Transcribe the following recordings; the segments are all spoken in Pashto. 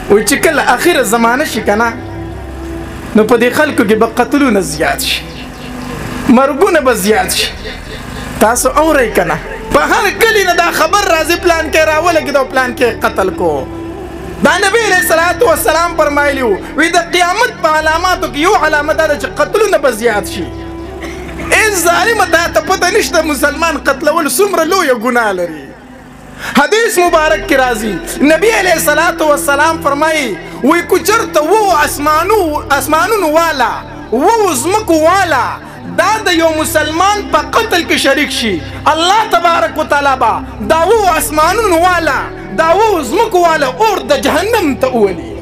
وایي چې کله اخره زمانه شي که نه، نو په دې خلکو کې به قتلونه زیات شي، مرګونه به زیات شي. تاسو اورئ که نه؟ په هر کلي نه دا خبر راځي، پلان کې راولګېد او پلان کې قتل کو. دا نبی علیه الصلاة والسلام فرمایلي وو، وایي د قیامت په علاماتو کې یو علامه دا ده چې قتلونه به زیات شي. ای ظالمه، تا ته پته نشته مسلمان قتلول څومره لویه ګناه لري. حدیث مبارک کې راځي، نبی علیه الصلاة والسلام فرمایي، وایي که چېرته وو اسمانونو والا وو ځمکو والا دا د یو مسلمان په قتل کې شریک شي، الله تبارک وتعالی به دا وو اسمانونو والا دا وو ځمکو والا اور د جهنم ته وولي،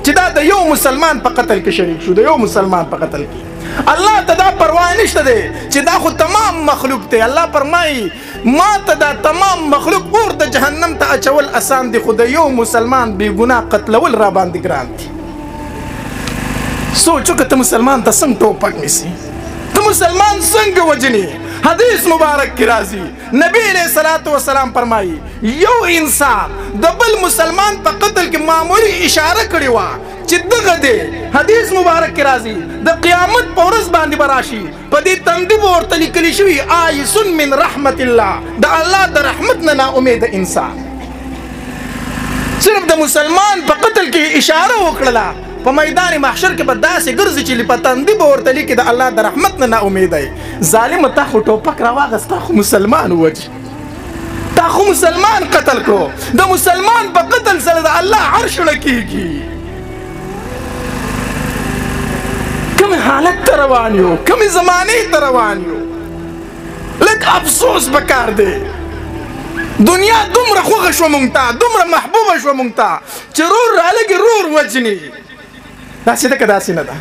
چې دا د یو مسلمان په قتل کې شریک شو. د یو مسلمان په قتل کې الله ته دا پروا نشته دی چې دا خو تمام مخلوق دی. الله فرمایي ما ته دا تمام مخلوق اور د جهنم ته اچول اسان دی، خو د یو مسلمان بې ګناه قتلول را باندې ګران دي. سوچ وکړه، ته مسلمان ته څنګه ټوپک نیسي، ته مسلمان څنګه وژنې؟ حدیث مبارک کې راځي، نبی علیه الصلاة والسلام فرمایي یو انسان د بل مسلمان په قتل کې معمولي اشاره کړې وه چې دغه دی. حدیث مبارک کې راځي د قیامت په ورځ باندې به راشي، په دې تندي به ورته لیکل شوي آیس من رحمت الله، د الله د رحمت نه ناامیده انسان. صرف د مسلمان په قتل کې اشاره وکړله، په میدان محشر کې به داسې ګرځي چې په تندي به ورته لیکي د الله د رحمت نه ناامیده یې. ظالمه، تا خو ټوپک راواغست، تا خو مسلمان ووژي، تا خو مسلمان قتل کړو. د مسلمان په قتل سره د الله عرش ړکېږي. کوم حالت ته روان یو، کومې زمانې ته روان یو؟ لږ افسوس پکار دی. دنیا دومره خوښه شوه مونږ ته، دومره محبوبه شوه مونږ ته چې رور رالږي رور وژني. داسې ده که داسې نه ده؟